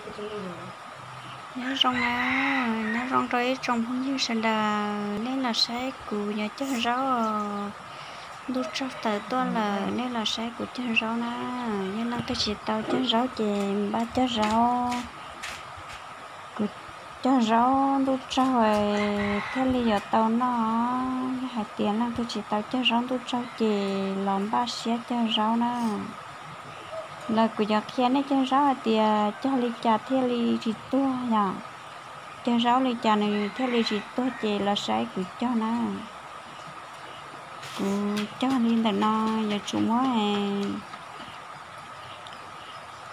Nyob zoo na, nyob zoo rau ib tsoom phooj ywg sawv daws, nej los saib kuv yuav cog zaub. Ntuj tsaug tawm tuaj lawm, nej los saib kuv cog zaub na. Yog leej twg tsis tau cog zaub ces npaj cog zaub. Kuv cog zaub ntuj tsaug thiaj li yuav tau noj. Yog hais tias leej twg tsis tau cog zaub ntuj tsaug ces los npaj siab cog zaub na. Los kuv yuav qhia nej cog zaub hais tias cog li cas thiaj li tsis tuag yom. Cog zaub li cas nws thiaj li tsis tuag ces los saib kuv cog na. Kuv cog li ntawm no, yuav tsum muab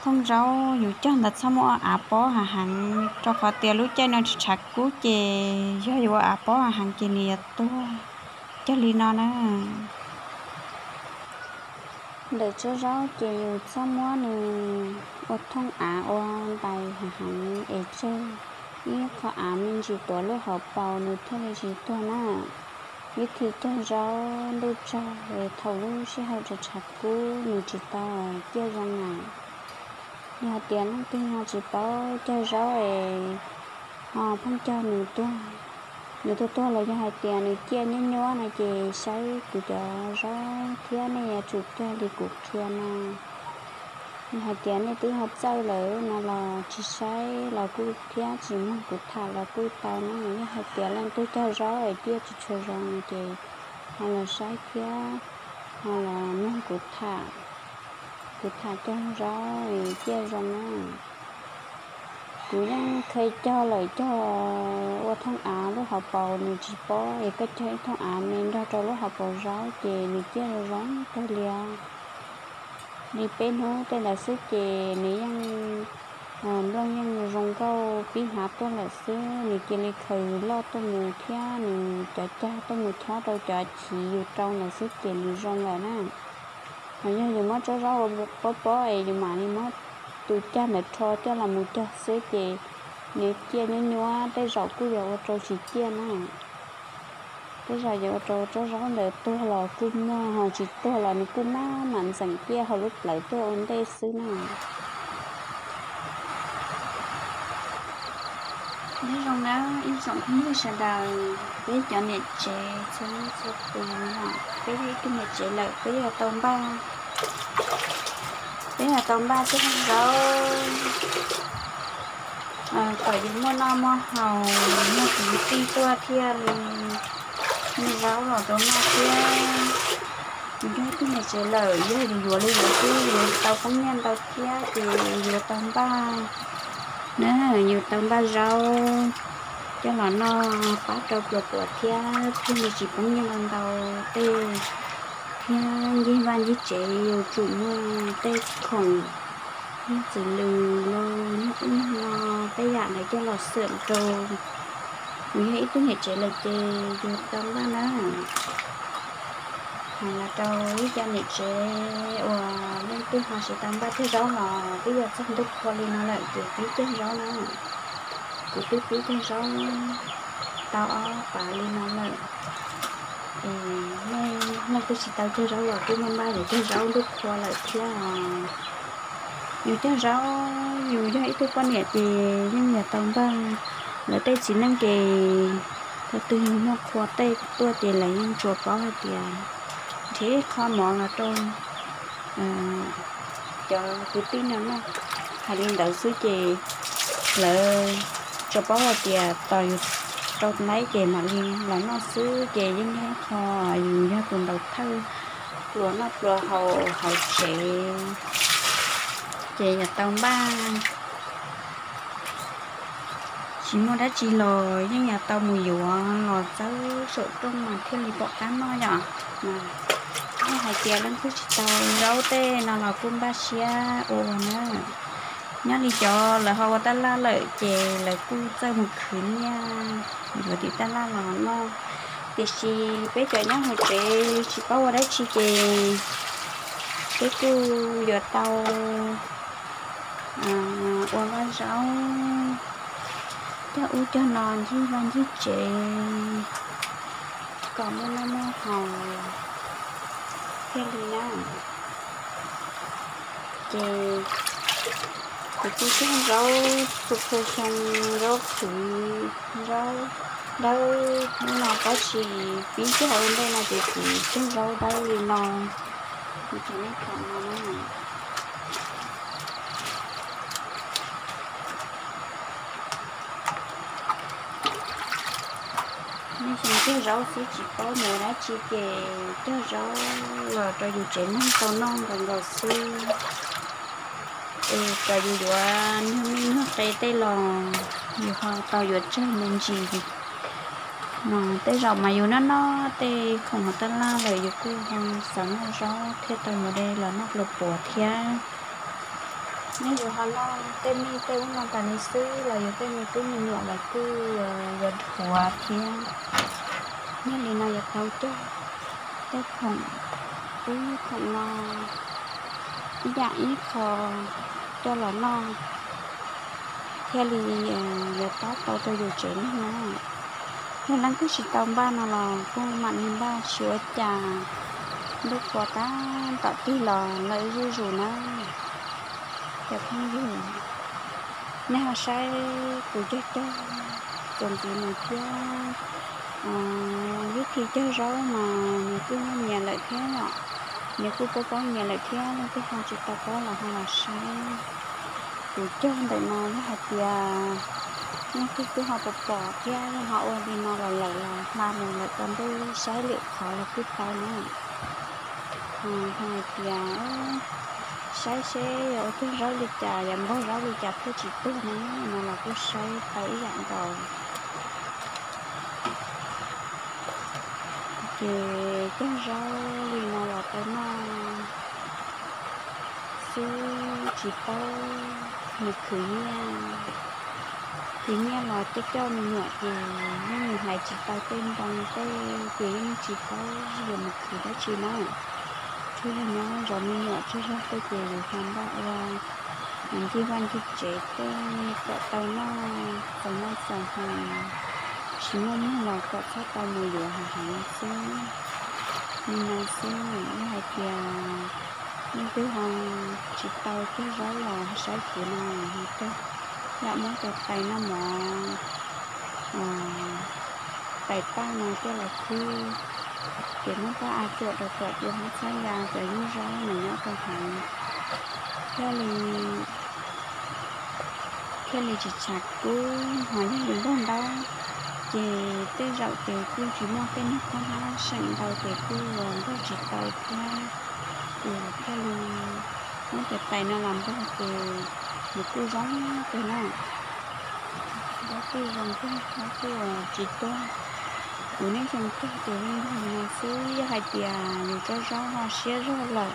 thooj zaub yus cog ntawd txhob muab av pob hav heev, rau qhov tias lub caij no tsis tshav kub ces yog yuav av pob hav heev ces nws yuav tuag. Cog li no na. Ntawm tsob zaub ces yus txhob muab nws ua thooj av ua ntais hav heev es tseg ib qho av me ntsis tuav lub hauv paus nws thiaj li tsis tuag na. Vib thi cog zaub ntuj tsaug thaum lub sij hawm tshav tshav kub nws tsis tau ciaj zoo na. Yog hais tias leej twg ho tsis paub cog zaub es ho pheej cog nws tuag, nws tuag tuag los yog hais tias nws ciaj nyuab nyuab no ces saib kuv cov zaub thiab nej yuav tsum cog li kuv qhia no. Yog hais tias nej twb ho txawj lawm no los tsis saib los kuj thiab, tsis mloog kuv tham los kuj tau na. Yog hais tias leej twg cog zaub es ciaj tsis tshua zoo no ces ho los saib thiab ho los mloog kuv tham, kuv tham cog zaub es ciaj zoo na. Kuv yeej kheev cog lawm, cog ua thooj av lub hauv paus nws tsis pob es koj cog ib thooj av me nrog rau lub hauv paus zaub ces nws ciaj zoo zoo kawg li. Li peb hnub tej ntawd xwb ces nws yeej, nplooj yeej zoo nkauj pib hnab tuaj lawm xwb, nws cia li khaws loj tuaj mus thiab nws cov cag tuaj mus chob rau cov chiv yus rau ntawd xwb ces nws zoo lawm na. Ho yog yus muab tsob zaub ua pob pob es yus mam li muab tus cag ntawd rho coj los mus cog xwb ces nws ciaj nyuab nyuab, tej zaum kuj yuav ua rau tsis ciaj na. Tej zaum yuav ua rau tsob zaub ntawd tuag los kuj muaj, ho tsis tuag los nws kuj maj mam ntxeem ciaj hauv lub plawv tuaj ua ntej xwb na. Nyob zoo na ib tsoom phooj ywg sawv daws, peb cov niam tsev txhua leej txhua tus no, peb yog ib tug niam tsev lawm peb yuav tau npaj, peb yuav tau npaj cog zaub kom yus muaj noj muaj haus, muaj kwv tij tuaj thiaj li muaj zaub los rau noj thiab. Yus yog ib tug niam tsev lawm, yog yus yuav li yuav xwb yuav tau poob nyiaj ntau thiab ces yuav tau npaj na, yuav tau npaj zaub coj los noj pab rau pluas puam thiab thiaj li tsis poob nyiaj ntau ntau tej thiab. Ncig vaj ncig tsev yuav tsum muaj tej khoom, muaj txiv lws los muaj ub muaj no, tej yam ntawd coj los xwm rau yus yog ib tug niam tsev lawm ces yus tau npaj na. Hais los rau ib co niam tsev uas leej twg ho tsis tau npaj cog zaub los twb yuav txog ntuj qhua li no lawm ces pib cog zaub na. Kuv twb pib cog zaub tau ob pas li no lawm. Es nej leej twg tsis tau cog zaub los kuj npaj npaj yuav cog zaub ntuj qhua lawm thiab os. Yus cog zaub, yus yog ib tug poj niam ces yeej yuav tau npaj. Lawv tej txiv neej ces thaum twg yus muaj qhua tej tuaj ces lawv yeej tsuas paub hais tias nrhiav ib qho mov los rau cov kwv tij no noj. Hais li ntawd xwb ces lawv tsuas paub hais tias tos yus rau laib ces mam li los noj xwb ces yeej yog ib qho yus yog tus ntaus thawj pluas noj pluas haus hauv tsev ces yuav tau npaj. Tsis muaj dab tsi los yeej yuav tau mus yuav los txawb saum rooj mas thiaj li pom qab noj yom. Yog hais tias leej twg tsis tau zaub tej no los kuj npaj siab ua ua na. Nyob li cov lawv ho ua tab laj lawm ces lawv kuj txawj mus khwv nyiaj yuav tim tab laj los noj. Tiam sis peb cov nyob hauv tsev tsis paub ua dab tsi ces peb kuj yuav tau ua vaj zaub, cog ub cog no ncig vaj ncig tsev kom muaj noj muaj haus thiaj li na. Ces Kuv kuj cog zaub, kuv kuj xyoo zaub qhwv, zaub dawb, hnub no tab sis pib cog ua ntej no ces kuv cog zaub dawb li no. Kuv cog nej pom no na. Nej xyoo cog zaub xwb tsis paub mus dab tsi ces cog zaub los rau yus tsev neeg tau noj nkaus nkaus xwb. Es kom yus yuav nrog mij nrog qe tej los yus ho tau yuav tsawg me ntsis. No tej zaum mas yus noj noj tej khoom mov tab laj lawm yus kuj ho xav noj zaub thiaj tau mus de los noj pluas puav thiab. Nyob yus ho noj tej mij tej ub no tas li xwb los yus tej me tub me nyuam lawv kuj yuav dhuav thiab. Yog li no yuav tau cog tej khoom ub khoom no ib yam ib qho coj los noj thiaj li yuav tab tau rau yus tsev neeg na. Yog leej twg tsis tau npaj no los kuj mam li npaj tsis ua cas, ntuj qhua tab tom tig los lawm zuj zus na. Cov phooj ywg, nej ho saib kuv cog cog txuas ntxiv mus thiab. Vib thi cog zaub mas nws kuj muaj nyias lawm thiab yom, nws kuj paub paub nyias lawm thiab, leej twg ho tsis tau paub los ho los saib. Kuv cog ntawm no yog hais tias leej twg kuj ho pom pom thiab yog ho ua li no los lawm los hla mus lawm rau ntuj saib lwm qhov los kuj tau na. Ho hais tias saib seb yog ua cog zaub li cas, yog npog zaub li cas thiaj tsis tuag na, no los kuj saib tau ib yam nkaus. Ces cog zaub li no los tau noj xwb tsis paub mus khwv nyiaj. Khwv nyiaj los coj coj me nyuam ces yeej mus hais tsis tau tej npoo tej ces yeej tsis paub yuav mus khwv dab tsi na. Tsuas yog nyob zov me nyuam tsuas yog tej ces yus ho npaj ua ncig vaj ncig tsev tej kom tau noj txaus noj txaus haus, tsis muaj muag los kom txhob tau mus yuav hav heev xwb. Li no xwb, yog hais tias leej twg ho tsis tau cog zaub los saib kuv no ho cog, yam muab cov tais noj mov, tais paj no coj los khwb, ces muab paj av tsuam rau kom cua hmab txhab ya cov yub zaub no nyob rau hauv, thiaj li thiaj li tsis tshav kub. Ho yog yus npog ntaub, ces tej zaum ces kuj tsis muaj tej niag khob hmab seem ntau ces kuj npog tsis tau thiab. Ces thiaj li muab cov tais no los npog ces nws kuj zoo kawg na. Zaub kuj zoo kawg, zaub kuj tsis tuag. Kuv niaj xyoo cog ces yeej npog li no xwb. Yog hais tias yus tsob zaub ho siab zog lawm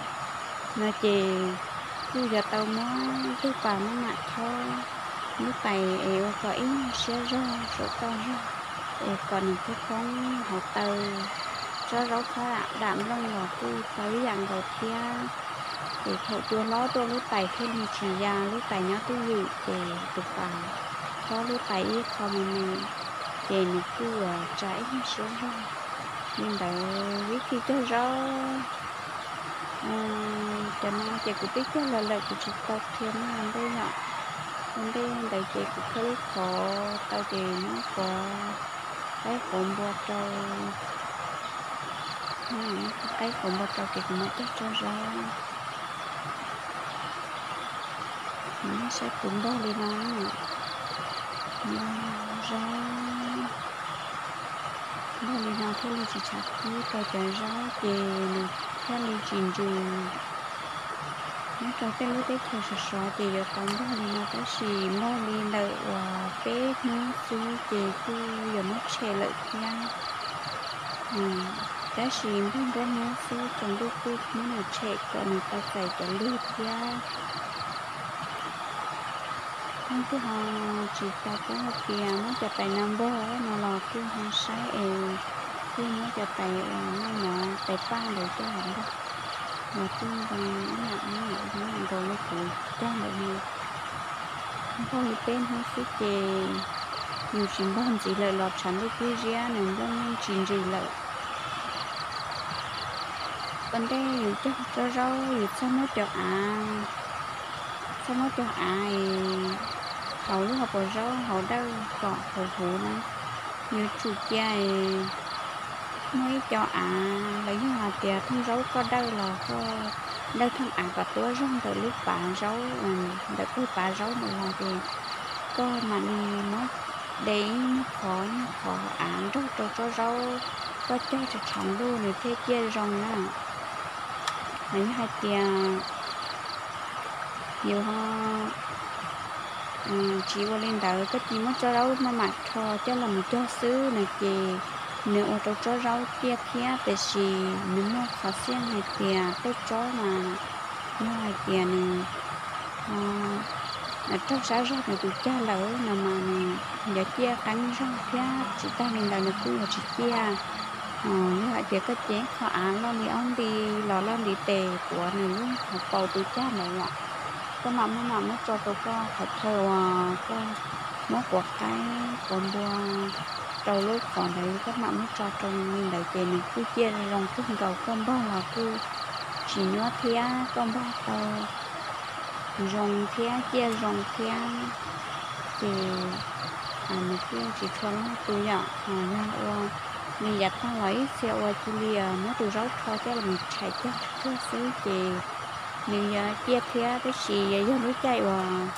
no ces kuj yuav tau muab tus pas maj mam thob lub tais es ua kom ib nyuag siab zog saum toj zog, es kom nws poob poob hauv taw. Tsob zaub khob dam nplooj los kuj tau ib yam nkaus thiab. Es thaum cua hlob tuaj lub tais thiaj li tsis ya, lub tais nyob twj ywm ces tus pas thob lub tais ib qho me me, ces nws kuj tsa ib nyuag siab zog. Li ntawd vib thi cog zaub cov no ces kuv twb cog los lawm, kuv tsis tau qhia nej ua ntej yom. Ua ntej ntawd ces kuv khawb lub qhov tau ces muab qhov qaib qhov npua rau, muab qhov qaib qhov npua rau ces kuv mam cog tsob zaub. Nej saib kuv npog li no, npog zaub, npog li no thiaj li tsis tshav kub rau cov zaub ces nws thiaj li tsis ntsws. Nyob rau tej lub teb chaws sov sov ces yuav tau npog li no tab sis npog li ntawm uas peb hnub xwb ces kuj yuav muab tshem lawm thiab. Tab sis npog nruab hnub xwb tsaus ntuj kuj muab nws tshem kom nws tau txais cov lwg thiab. Leej twg ho tsis tau paub hais tias muab cov tais no npog no los kuj ho saib es kuj muab cov tais uas noj mov tais paj ntawd coj los npog los kuj zoo ib yam ib yam nkaus li kuv cog ntawd no. Npog li peb hnub xwb ces yus tsis npog ntxiv lawm los tshav ntuj kwj ziab nws nplooj yeej tsis ntsws lawm. Ua ntej yus cog tsob zaub yus txhob muab cov av koj muab cov av hauv lub hauv paus zaub hauv dawj kom huv huv na, yuav tsum cia muaj ib co av, los yog hais tias thooj zaub koj dawj los koj dawj thooj av kom tuab zog ntawm lub pav zaub, ntawm pawg pav zaub ntawd los ces koj mam li muab de ib nyuag qhov ib nyuag qhov av nrog rau tsob zaub, koj cog tshav ntuj nws thiaj ciaj zoo na. Los yog hais tias yus ho tsis ua li ntawd, koj cia muab tsob zaub maj mam rho coj los mus cog xwb no ces nws ua rau tsob zaub ciaj thiab, tiam sis nws muaj qhov xiam hais tias tej tsob mas yog hais tias nws raug sab zog nws tus cag lawm no mas nws yuav ciaj qeeb zog thiab, tsis tag li ntawd nws kuj yuav tsis ciaj. Yog hais tias koj cev qhov av loj li ob nti los loj nti tes tuav nws lub hauv paus tus cag ntawd los, koj mam muab mam muab tso rau koj qhov chaw uas koj muab quav qaib quav npua rau lub qhov ntawd, koj mam muab tso rau li ntawd ces nws kuj ciaj zoo kawg nkaus, koj npog los kuj tsis nyuab thiab, koj npog tau zoo thiab ciaj zoo thiab, ces nws kuj tsis tshua loj tu yom. Ho yog ua li yav tag los ib txhia ua cia li muab tus zaub rho coj los tshais cog tsuag tsuag xwb ces nws yuav ciaj thiab, tab sis yog yog lub caij uas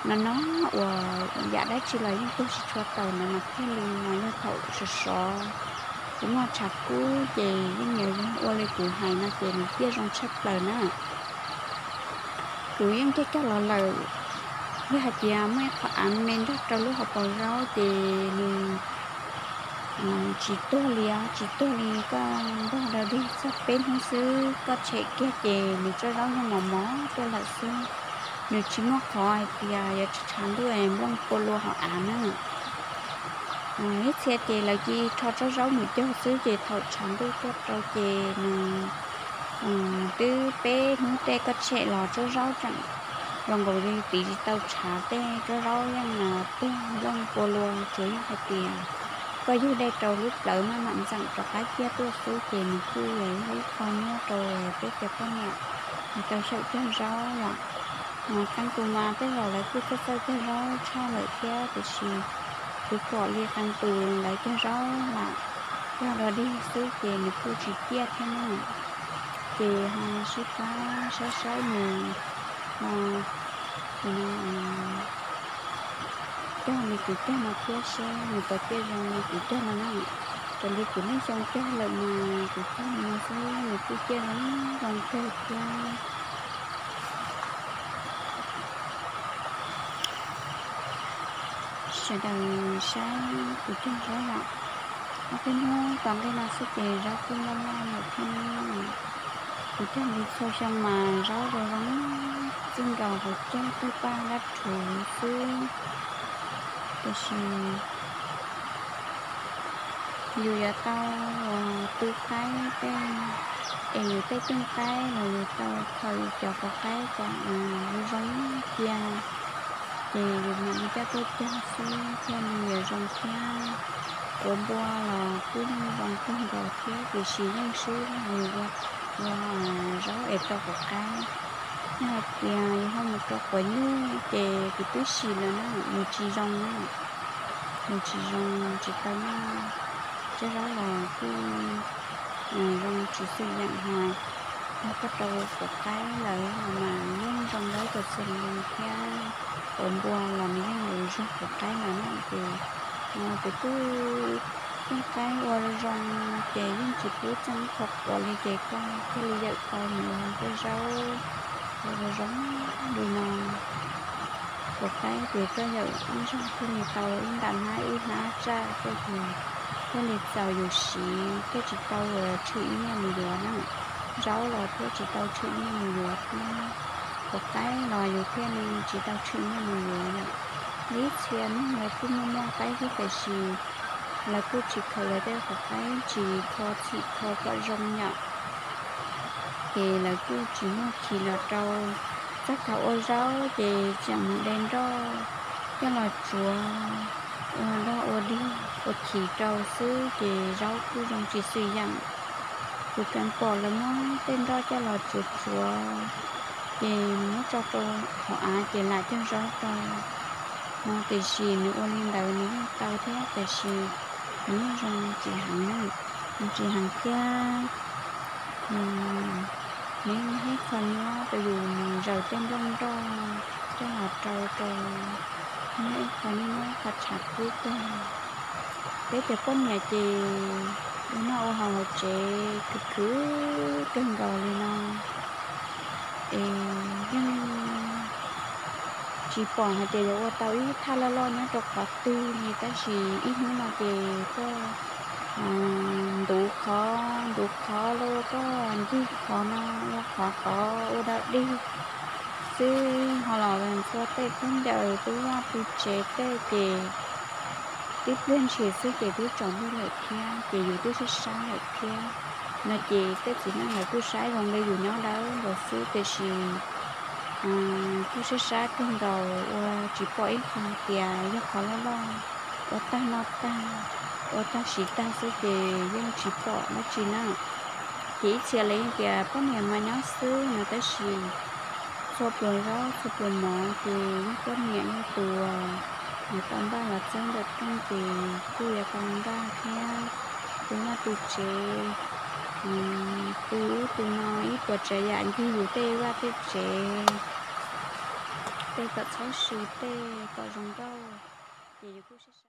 no no uas yam dab tsi los yeej tuag tsis tshua tawm ntawd mas thiaj li, mas yog thaum sov sov kuv muaj tshav kub ces yeej yuav ua li kuv hais no ces nws ciaj zoo tshaj plaws na. Kuv yeej cog cog los lawm, yog hais tias muaj ib qho av me nrog rau lub hauv paus zaub ces nws tsis tuag li os, tsis tuag li, koj npog dog dig txog peb hnub xwb koj tshem kiag ces nws tsob zaub yeej mos mos tuaj lawm xwb. Nws tsis muaj qhov hais tias yuav tshav ntuj nplooj pua lua hauv av na. Ib txhia ces lawv cia rho tsob zaub mus cog xwb ces thaum tshav ntuj tuaj rau ces nws twb peb hnub tej koj tshem los tsob zaub tseem zoo nkaus li tiv tsis tau tshav, tej tsob zaub yeej tuag nplooj pua lua, tsuas yog hais tias koj yug dej rau lub plawv maj mam ntxeem rov qab ciaj tuaj xwb ces nws kuj yog ib qho nyuaj rau peb cov poj niam tau xyaum cog zaub yom. Qee tus mas tej zaum lawv kuj txawj txawj cog zaub tshaj lawm thiab, tiam sis kuv pom li qee tus lawv cog zaub lam cog dog dig xwb ces nws kuj tsis ciaj thiab na. Ces ho sib pab saib saib nws ho cog li kuv cog no thiab seb nws puas ciaj zoo li kuv cog no na. Raws li kuv niaj xyoo cog lawm mas kuv cog li no xwb nws kuj ciaj zoo zoo kawg thiab. Sawv daws saib kuv cog zaub yom. Ob peb hnub tom ntej no xwb ces zaub kuj loj loj lawm thiab. Kuv cog li txhua xyoo mas zaub zoo zoo txij nkaus hauv caug tawg paj dab rhuv xwb. Tiam sis yus yuav tau ua tu qaib tej, es yus tej cooj qaib los yus tau khaws cov quav qaib kom zoo zoo cia, ces yus mam li coj tuaj cog xwb thiaj li yuav zoo thiab. Quav npua los kuj yeej zoo kawg nkaus thiab, tiam sis yeej swb yus ua zaub es rau quav qaib. Yog hais tias yus ho mus rau quav nyuj ces kuv twb sim lawm na, nws tsis zoo na. Nws tsis zoo, tsis tau noj. Cov zaub los kuj zoo tsis xwm yeem ho, yog koj rau quav qaib lawm no mas yeej zoo zaub tas xis li thiab. Quav npua los nws yeej yuav zog quav qaib lawm na ces kuv twb cooj qaib ua zoo ces yeej tsis pub txeeb qhov quav li ces koj thiaj li yawm tau mus ua zaub, ua zoo li no. Quav qaib ces koj yawm ib zaug thiaj li tau ib nta hnab ib hnab tsaj tuaj ces thiaj li txaus yus siv, thiaj tsis tau tshwm nyiaj mus yuav na. Zaub los thiaj tsis tau tshwm nyiaj mus yuav thiab, quav qaib los yus thiaj li tsis tau tshwm nyiaj mus yuav yom. Ib txhia neeg lawv kuj muaj muaj qaib thiab tiam sis lawv kuj tsis khaws lawv tej quav qaib tsis kho txhim kho kom zoo yom. Ces lawv kuj tsis muaj khi los rau, txog thaum ua zaub ces tseem mus de nroj coj los tsuav ua dog ua dig ua khi rau xwb ces zaub kuj zoo tsis xwm yeem. Kuv keev pom lawv muab tej nroj coj los tsuav tsuav Ces nws muab tso rau hauv av ces lam cog zaub rau no, tiam sis nws ua li ntawd nws yeej tau thiab, tiam sis nws yeej zoo tsis heev na, nws tsis heev thiab. Nws yeej muab ib qho nyuab rau yus mus zaws tej nplooj nroj coj los rau rau, muab ib qho nyuab qho tshav kub tag. Peb cov poj niam ces ua noj ua haus hauv tsev khwv khwv kawg nkaus li no, es yeej tsis pom hais tias yuav ua tau ib thaj loj loj nyob rau qhov twg li, tab sis ib hnub no ces koj ntuv qhov ntuv qhov los koj ncig qhov no ua qhov tod ua dog dig xwb, ho los ntxhua tej khaub ncaws pw vaj pw tsev tej ces tib pliag ntshis xwb ces twb tsaus ntuj lawm thiab, ces yus twb sab sab lawm thiab. No ces tej txiv neej lawv kuj saib zoo li yus nyob dawb nkaus xwb, tiam sis kuj sab sab kawg nkaus ua tsis pom ib qho tias yog qhov loj loj, ua tag noj tag, ua tag siv tag xwb ces yeej tsis pom dab tsi na. Ces ib txhia lawv yeej tias poj niam mas nyob xwb no, tab sis txhua pluas zaub txhua pluas mov ces yog poj niam yog tus uas tau npaj los txog ntawm rooj ces kuj yuav tau npaj thiab, pw vaj pw tsev, pw ub pw no ib puas tsav yam ncig yus tej vaj tej tsev, tej kom txhob sw tej kom zoo nkauj, ces yus kuj